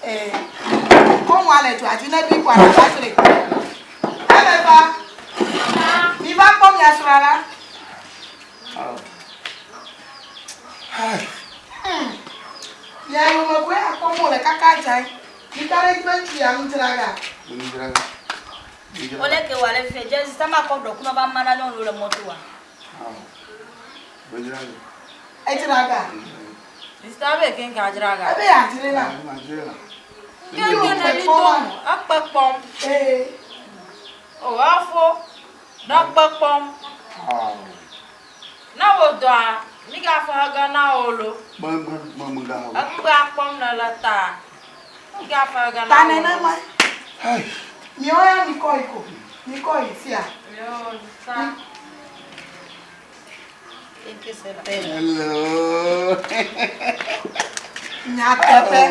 Ee, kɔŋua le dzoa dzi ne ɖui kɔa nàva dzroe. Eme va. Miva kpɔ mia srɔ̃a la. Hmm. Mia yome koe akpɔ mo le kaka dzae. Mika ɖe edzi be ŋutsu ya nu dzra ga. Wole ke wɔ ale fifia dze sama kɔ ɖɔkunɔ va mana nyɔnuwo le mɔto wa. Edzra ga. Sista be keŋ ka dzra ga. Ebe yeadzre la. Keŋ ne mi to mu ekpe kpɔm. Ee. O afo ne kpe kpɔm. Ne wo dɔa mi ga fe hege na wo lo. Ekpea kpɔm ne le ta. Mi ga fe hege na wo. Ta nenema. Miawo ya mikɔ yi ko. Mikɔ yi fia. Miawo sa. Hello. Nyateƒe.